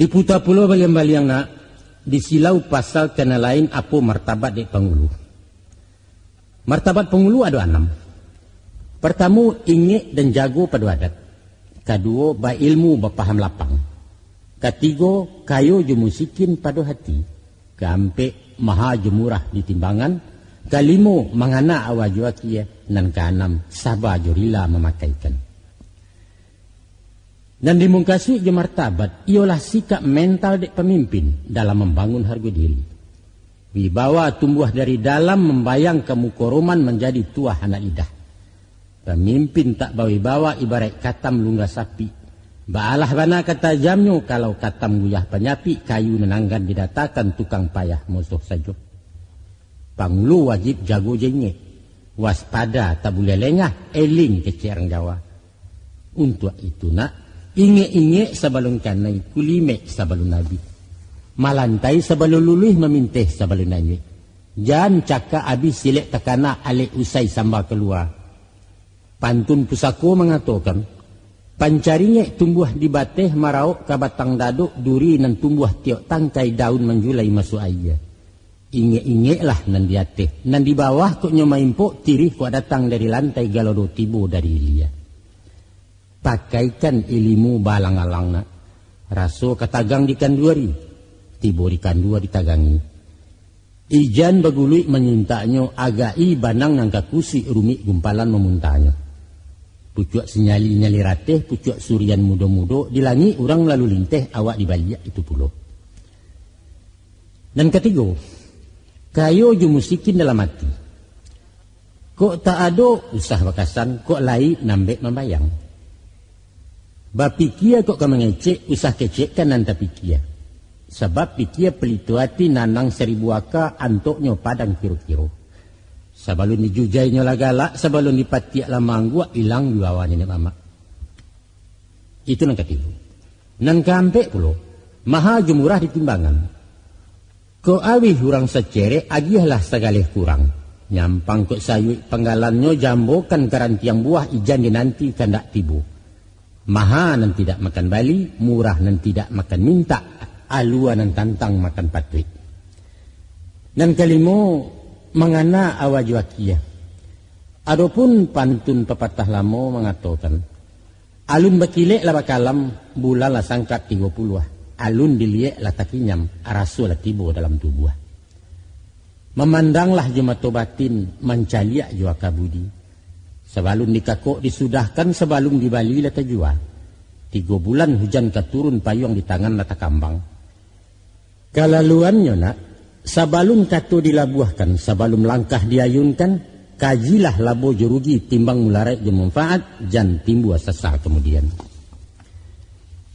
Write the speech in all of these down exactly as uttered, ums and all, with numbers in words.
Diputa pulo baliang-baliang nak, disilau pasal ka nan lain apo martabat dek pangulu. Martabat pangulu ado anam. Partamo, ingek dan jago pado adat. Kaduo, bailmu bapaham lapang. Katigo, kayo jo musikin pado hati. Kaampek, maha jo murah di timbangan. Kalimo, mangana awa jo akie. Nan kaanam, saba jo rila mamakaikan. Nan dimungkasuik jo martabat, iyolah sikap mental dek pamimpin dalam mambangun hargo diri. Wibawa tumbuah dari dalam, mambayang ka muko roman, manjadi tuah anak lidah. Pamimpin tak bawibawa, ibaraik katam lungga sapik. Baalah bana ka tajamnyo, kalau katam guyah panyapik, kayu nan anggan didatakan, tukang payah musuh sajo. Pangulu wajib jago jo ingek. Waspada tak buliah lengah, eling kecek urang Jawa. Untuak itu nak, ingek-ingek sabalun kanai, kulimek sabalun abih. Malantai sabalun luluih, maminteh sabalun anyuik. Jan cakak abih silek takana, alek usai samba kalua. Pantun pusako mangatokan, pancari ingek tumbuah di bateh, maraok ka batang dadok, duri nan tumbuah tiok tangkai, daun manjulai masuak aia. Ingek-ingeklah nan di ateh, nan di bawah kok nyo maimpok, tirih kok datang dari lantai, galodo tibo dari ilia. Pakaikan ilimu baalang-alang nak, raso ka tagang di kanduari, tibo di kandua ditagangi. Ijan baguluik manyintaknyo, agak-i banang nan ka kusuik, rumik gumpalan mamuntahnyo. Pucuak sinyali-nyali rateh, pucuak surian mudo-mudo, di langik urang lalu linteh, awak di baliak itu pulo. Nan katigo, kayo jo musikin dalam ati. Kok tak ado, usah bakasan, kok lai nambek mambayang. Bapikia kok ka mangecek, usah kecekkan nan tapikia. Sabab pikia pelito ati, nanang saribu aka, antoknyo padang kiro-kiro. Sabalun dijujainyo lah galak, sabalun dipatiak lah maangguak, ilang juawa niniak mamak. Itu nan katigo. Nan kaampek pulo, maha jo murah di timbangan. Kok awih urang sacerek, agiahlah sagaleh kurang. Nyampang kok sayuik panggalannyo, jambokan ka rantiang buah, ijan dinanti kandak tibo. Maha nan tidak makan bali, murah nan tidak makan mintak, alua nan tantang makan patuik. Nan kalimo, mangana awa jo akia. Adopun pantun papatah lamo mangatokan, alun bakilek lah bakalam, bulan lah sangkap tigo puluah, alun diliek lah takinyam, raso lah tibo dalam tubuah. Mamandanglah jo mato batin, mancaliak jo aka budi. Sabalun dikakok disudahkan, sabalun dibali lah tajua. Tigo bulan hujan ka turun, payuang di tangan lah takambang. Kalaluannyo nak, sabalun kato dilabuahkan, sabalun langkah diayunkan, kajilah labo jo rugi, timbang mularaik jo manfaat, jan timbua sasa kamudian.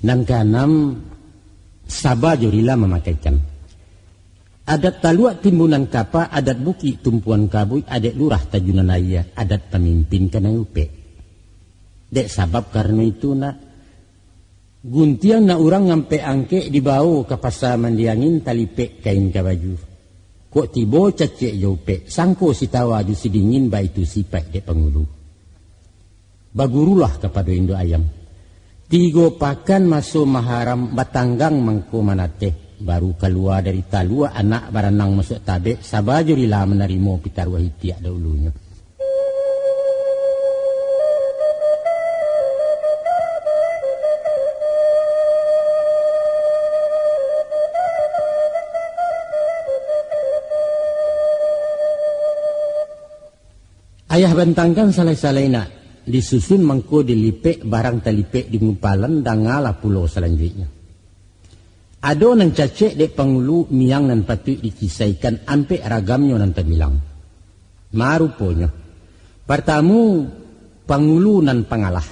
Nan kaanam, saba jo rila mamakaikan. Adat taluak timbunan kapa, adat bukik tumpuan kabuik, adat lurah tajunan aia, adat pamimpin kanai upek. Dek sabab karano itu nak, guntiang nak urang ngampek angkek, dibawo ka pasa mandiangin, talipek kain ka baju. Kok tibo cacek jo upek, sangko si tawa jo si dingin, baitu sipaik dek pangulu. Bagurulah kapado induak ayam. Tigo pakan maso maharam, batanggang mangko manateh, baru kalua dari talua, anak baranang masuak tabek, saba jo rila manarimo pitaruah itiak daulunyo. Ayah bantangkan salai-salai nak, disusun mangko dilipek, barang talipek di gumpalan, dangalah pulo salanjuiknyo. Ado nan cacek dek pangulu, miang nan patuik dikisaikan, ampek ragamnyo nan tabilang. Maruponyo, partamo, pangulu nan pangalah.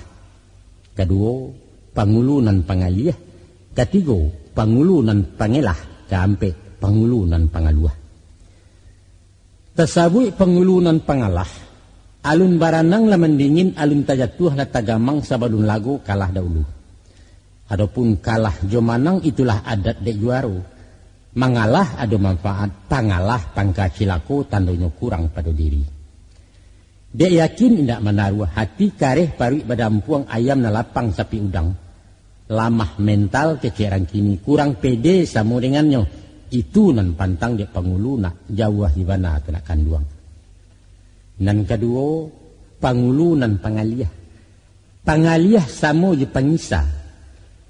Kaduo, pangulu nan pangaliah. Katigo, pangulu nan pangelah. Kaampek, pangulu nan pangaluah. Tasabuik pangulu nan pangalah, alun baranang lah mandingin, alun tajatuah lah tagamang, sabalun lago kalah daulu. Adopun kalah jo manang, itulah adat dek juaro. Mangalah ado manfaat, pangalah pangka cilako, tandonyo kurang pado diri. Dek yakin indak manaruah, hati kareh paruik badampuang, ayam nan lapang sapik udang. Lamah mental kecek rang kini, kurang pede samo dengannyo. Itu nan pantang dek pangulu nak jauahi bana tu nak kanduang. Nan kaduo, pangulu nan pangaliah. Pangaliah samo jo pangisa.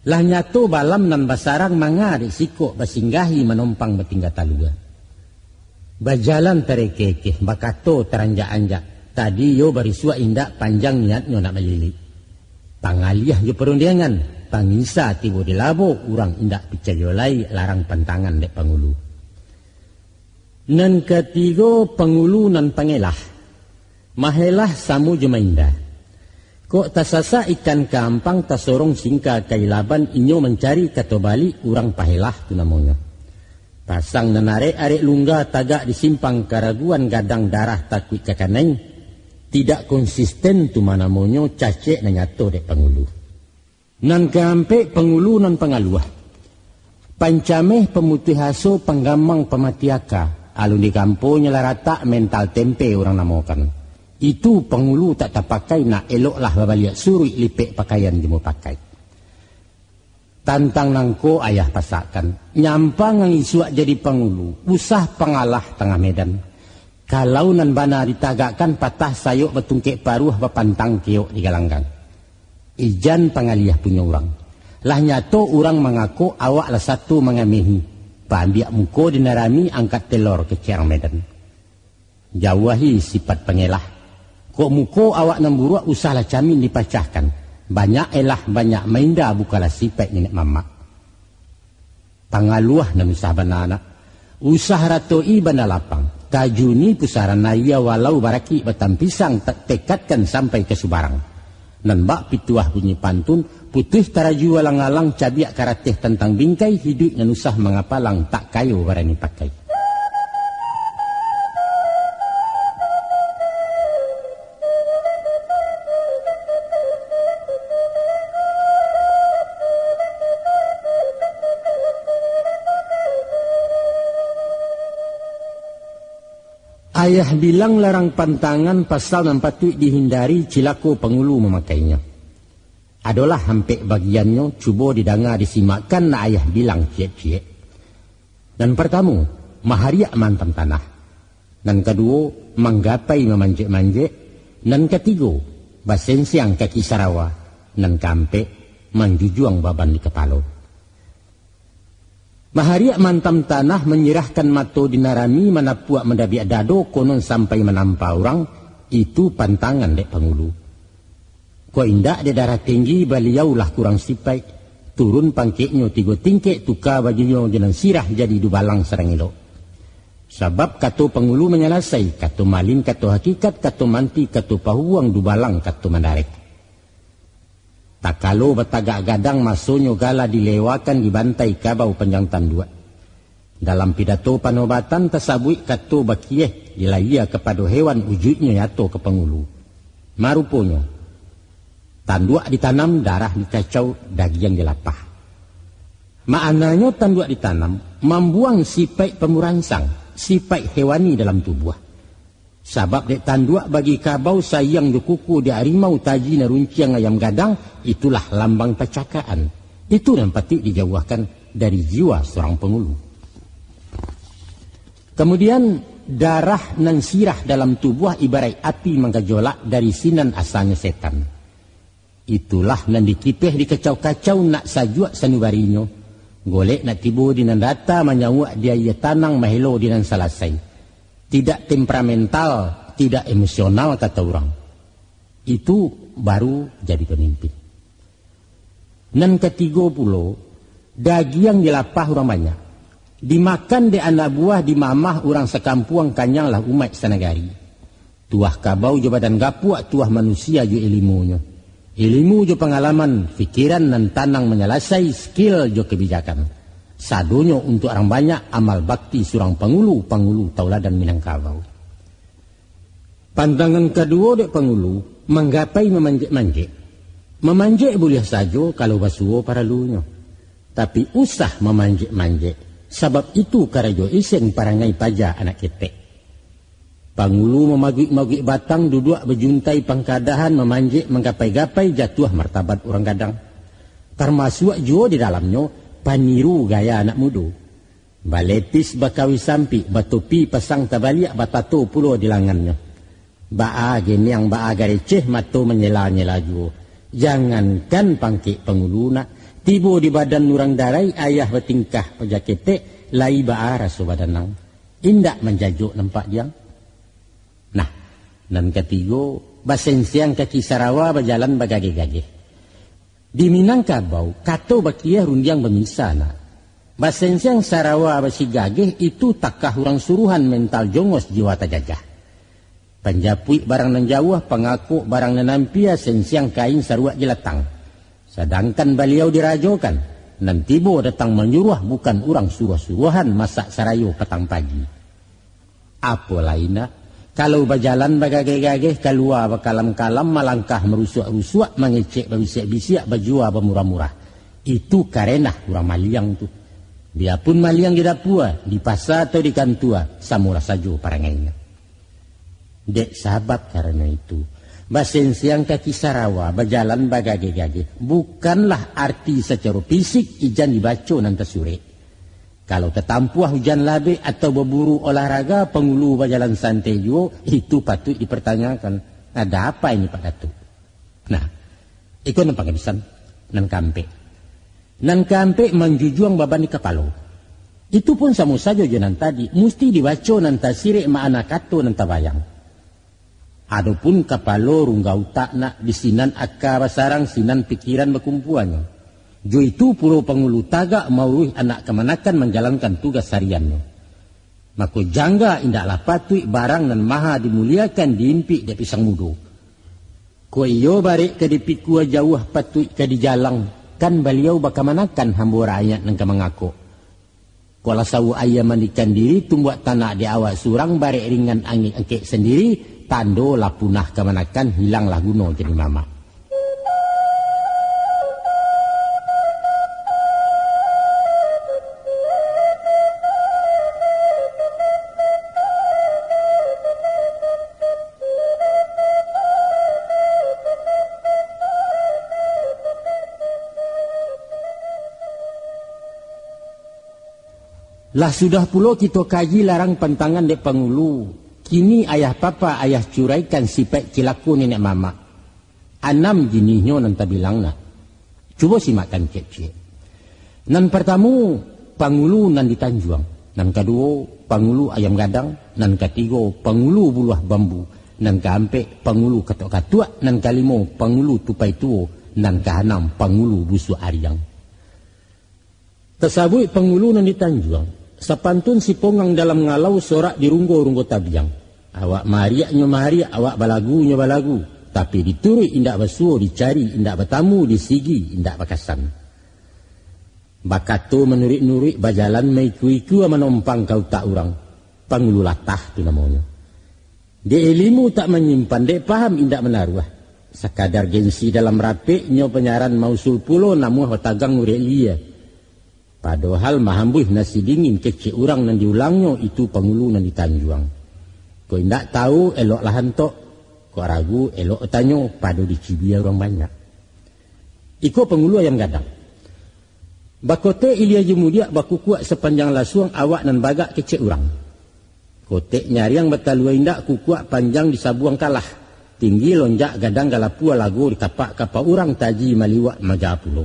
Lah nyato balam nan basarang manga dek sikok basinggahi manompang batingga talua. Bajalan tarekeh-ekeh, bakato taranjak-anjak, tadi iyo barisuak indak panjang niatnyo nak balilik. Pangaliah jo parundiangan, pangisa tibo di labo, urang indak picayo lai larang pantangan dek pangulu. Nan katigo, pangulu nan pangelah. Mahelah samo jo mainda. Kok tasasak ikan ka ampang, tasorong singka ka ilaban, inyo mancari kato balik, urang pahelah tu namonyo. Pasang nan arek-arek lungga, tagak di simpang karaguan, gadang darah takuik ka kanai. Tidak konsisten tu mah namonyo, cacek nan nyato dek pangulu. Nan kaampek, pangulu nan pangaluah. Pancameh, pamutuih aso, panggamang, pamati aka. Alun dikamponyo lah ratak, mental tempe urang namokan. Itu pangulu tak tapakai, nak eloklah babaliak suruik, lipek pakaian jo mupakai. Tantang nangko ayah pasakkan, nyampang ang isuak jadi pangulu, usah pangalah tangah medan. Kalau nan bana ditagakkan, patah sayok batungkek paruah, bapantang keok di galanggang. Ijan pangaliah punyo urang. Lah nyato urang mangako, awak lah sato mangamehi. Paambiak muko di nan rami, angkat telor kecek rang medan. Jauahi sipat pangelah. Kok muko awak nan buruak, usahlah camin dipacahkan. Banyak elah, banyak mainda, bukanlah sipaik niniak mamak. Pangaluah nan usah bana nak. Usah ratoki banda lapang. Tajuni pusaran aia, walau barakik batang pisang, ta-, tekatkan sampai ka subarang. Nan bak pituah bunyi pantun, putuih taraju alang-alang, cabiak karateh tantang bingkai, hiduik nan usah mangapalang, tak kayo barani pakai. Ayah bilang larang pantangan, pasal nan patuik dihindari, cilako pangulu mamakainyo. Adolah ampek bagiannyo, cubo didanga disimakkan, nak ayah bilang ciek-ciek. Nan partamo, mahariak maantam tanah. Nan kaduo, manggapai mamanjek-manjek. Nan katigo, basensiang kaki sarawa. Nan kaampek, manjujuang baban di kapalo. Mahariak maantam tanah, manyirahkan mato di nan rami, manapuak mandabiak dado, konon sampai manampa urang, itu pantangan dek pangulu. Kok indak dek darah tinggi, baliau lah kurang sipaik, turun pangkeknyo tigo tingkek, tuka bajunyo jo nan sirah, jadi dubalang sadang elok. Sabab kato pangulu manyalasai, kato malin kato hakikat, kato manti kato pahubuang, dubalang kato mandarek. Takalo batagak gadang, masonyo gala dilewakan, dibantai kabau panjang tanduak. Dalam pidato panobatan tasabuik kato bakieh, dilayia kapado hewan, ujuiknyo nyato ka pangulu. Maruponyo, tanduak ditanam, darah dikacau, dagiang dilapah. Maknanyo tanduak ditanam, mambuang sipaik pamuransang, sipaik hewani dalam tubuah. Sabab dek tanduak bagi kabau, sayang jo kuku dek arimau, taji nan runciang ayam gadang, itulah lambang pacakaan. Itu nan patuik dijauahkan dari jiwa surang pangulu. Kamudian, darah nan sirah dalam tubuah ibaraik api manggajolak, dari sinan asanyo setan. Itulah nan dikipeh dikacau-kacau, nak sajuak sanubarinyo. Golek nak tibo di nan data, manyauak di aia tanang, mahelo di nan salasai. Tidak temperamental, tidak emosional, kato urang. Itu baru jadi pamimpin. Nan katigo pulo, dagiang dilapah urang banyak. Dimakan dek anak buah, dimamah urang sakampuang, kanyanglah umaik sanagari. Tuah kabau jo badan gapuak, tuah manusia jo ilimunyo. Ilimu jo pangalaman, pikiran nan tanang manyalasai, skill jo kabijakan. Sadonyo untuak urang banyak, amal bakti surang pangulu, pangulu tauladan Minangkabau. Pandangan kaduo dek pangulu, manggapai mamanjek-manjek. Mamanjek buliah sajo kalau basuo paralunyo. Tapi usah mamanjek-manjek, sabab itu karajo isen parangai paja anak ketek. Pangulu mamaguik-maguik batang, duduak bajuntai pangkadahan, mamanjek manggapai-gapai, jatuah martabat urang gadang. Tarmasuak juo di dalamnyo paniru gaya anak mudo. Balepis bakawi sampik, batopi pasang tabaliak, batato pulo di langannyo. Baa geniang, baa gareceh, mato manyela-nyela juo. Jangankan pangkek pangulu nak, tibo di badan urang darai, ayah batingkah paja ketek, lai baa raso badanang. Indak manjajok nampak diang. Nah, nan katigo, basensiang kaki sarawa bajalan bagageh-gageh. Di Minangkabau, kato bakiah rundiang bamisa nak. Basensiang sarawa basigageh itu takah urang suruhan, mental jongos jiwa tajajah. Panjapuik barang nan jauah, pangakok barang nan ampia, sensiang kain saruak jelatang. Sadangkan baliau dirajokan, nan tibo datang manyuruah bukan urang suruah-suruahan masak sarayo patang pagi. Apo lai nak, kalau bajalan bagageh-gageh, kalua bakalam-kalam, malangkah marusuak-rusuak, mangecek babisiak-bisiak, bajua bamurah-murah. Itu karenah urang maliang tu. Biapun maliang di dapua, di pasa atau di kantua, samolah sajo parangainyo. Dek sabab karano itu, basensiang kaki sarawa, bajalan bagageh-gageh, bukanlah arti sacaro fisik ijan dibaco nan tasurek. Kalau tatampuah ujan labek atau baburu olahraga, pangulu bajalan santai juo, itu patuik dipartanyakan, ada apa ini Pak Datuk? Nah, iko nan pangabisan, nan kaampek. Nan kaampek manjujuang baban di kapalo. Itu pun samo sajo jo nan tadi, musti dibaco nan tasirek maana kato nan tabayang. Adopun kapalo runggau utak nak, di sinan aka basarang, sinan pikiran bakumpuanyo. Jo itu pulo pangulu tagak mauruih anak kamanakan manjalankan tugas hariannyo. Mako jangga indaklah patuik barang nan maha dimuliakan diimpik dek pisang mudo. Kok iyo barek ka dipikua, jauah patuik ka dijalang, kan baliau bakamanakan hambo rakyat nan ka mangakok. Kok lah sawuak ayam mandikan diri, tumbuak tanak di awak surang, barek ringan angin angkek sandiri, tando lah punah kamanakan, hilanglah guno jadi mamak. Lah sudah pulo kito kaji larang pantangan dek pangulu, kini ayah papa ayah curaikan sipaik cilako nenek mamak. Anam jinihnyo nan tabilang nak. Cubo simakkan ciek-ciek. Nan partamo, pangulu nan di tanjuang. Nan kaduo, pangulu ayam gadang. Nan katigo, pangulu buluah bambu. Nan kaampek, pangulu katok-katuak. Nan kalimo, pangulu tupai tuo. Nan kaanam, pangulu busuak ariang. Tasabuik pangulu nan di tanjuang, sapantun si pongang dalam ngalau, sorak di runggo-runggo tabiang. Awak maariaknyo maariak, awak balagunyo balagu, tapi dituruik indak basuo, dicari indak batamu, disigi indak bakasan. Bakato manuruik-nuruik, bajalan maikua-ikua, manompang ka utak urang. Pangulu latah tu namonyo. Dek ilimu tak manyimpan, dek paham indak manaruah. Sakadar gengsi dalam rapek, nyo panyaran mausul pulo, namuah batagang urek lia. Padohal mahambuih nasi dingin kecek urang nan diulangnyo, itu pangulu nan di tanjuang. Kok indak tahu, eloklah antok. Kok ragu, elok tanyo, pado dicibia urang banyak. Iko pangulu ayam gadang. Bakotek ilia jo mudiak, bakukuak sapanjang lasuang, awak nan bagak kecek urang. Kotek nyariang batalua indak, kukuak panjang disabuang kalah. Tinggi lonjak gadang galapua, lago dikapak-kapak urang, taji maliwak maja pulo.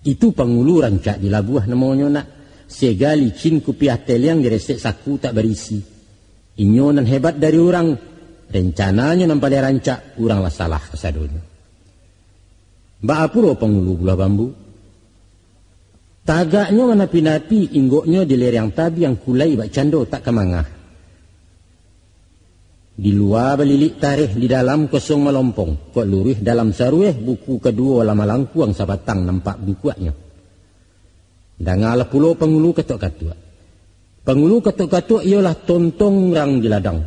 Itu pangulu rancak di labuah namonyo nak. Sega licin kupiah teliang, diresek saku tak barisi. Inyo nan hebat dari urang, rencananyo nan paliang rancak, urang lah salah kasadonyo. Baa pulo pangulu buluah bambu? Tagaknyo manapi-napi, inggoknyo di lereang tabiang, kulai bak cando tak ka mangah. Di lua balilik tareh, di dalam kosong malompong, kok luruih dalam sarueh, buku kaduo lah malangkuang, sabatang nampak bungkuaknyo. Dangalah pulo pangulu katok-katuak. Pangulu katok-katuak iyolah tontong rang di ladang.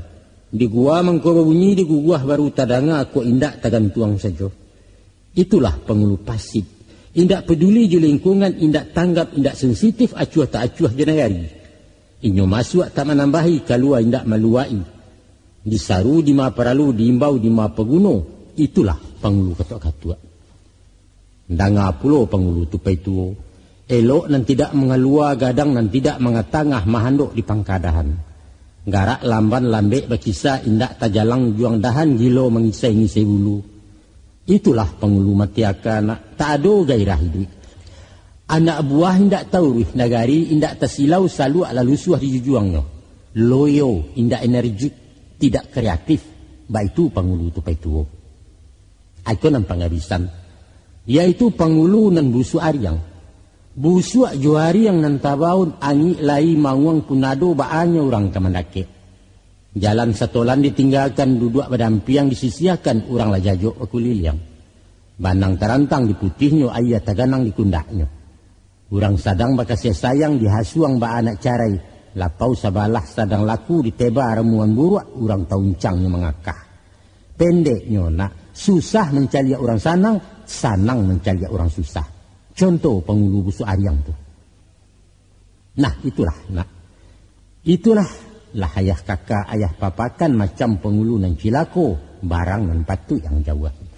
Di gua mangko babunyi, diguguah baru tadanga, kok indak tagantuang sajo. Itulah pangulu pasif. Indak paduli jo lingkungan, indak tanggap, indak sensitif, acuah tak acuah jo nagari. Inyo masuak tak manambahi, kalua indak maluwai. Disaru dima paralu, diimbau dima paguno. Itulah pangulu katok-katuak. Danga pulo pangulu tupai tuo, elok nan tidak mangalua, gadang nan tidak mangatangah, mahandok di pangkadahan. Garak lamban lambek bakisa, indak tajalang juang dahan, gilo mangisai-ngisai bulu. Itulah pangulu mati aka, nak, tak ado gairah iduik. Anak buah indak tauruih nagari, indak tasilau saluak lalu suah di jujuangnyo. Loyo, indak energik, tidak kreatif, baitu pangulu tupai tuo. Iko nan pangabisan, yaitu pangulu nan busuak ariang. Busuak jo ariang nan tabaun, angik lai manguang pun ado, baanyo urang ka mandakek. Jalan satolan ditinggakan, duduak badampiang disisiakan, urang lah jajok bakuliliang. Banang tarantang di putihnyo, aia taganang di kundaknyo. Urang sadang bakasiah sayang, dihasuang baanak carai, lapau sabalah sadang laku, diteba ramuan buruak, urang tauncangnyo mangakah. Pendeknyo, nak, susah mancaliak urang sanang, sanang mancaliak urang susah. Contoh pangulu busuak ariang tu. Nah, itulah, nak. Itulah lah ayah kaka, ayah papakan, macam pangulu nan cilako, barang nan patuik yang jauah.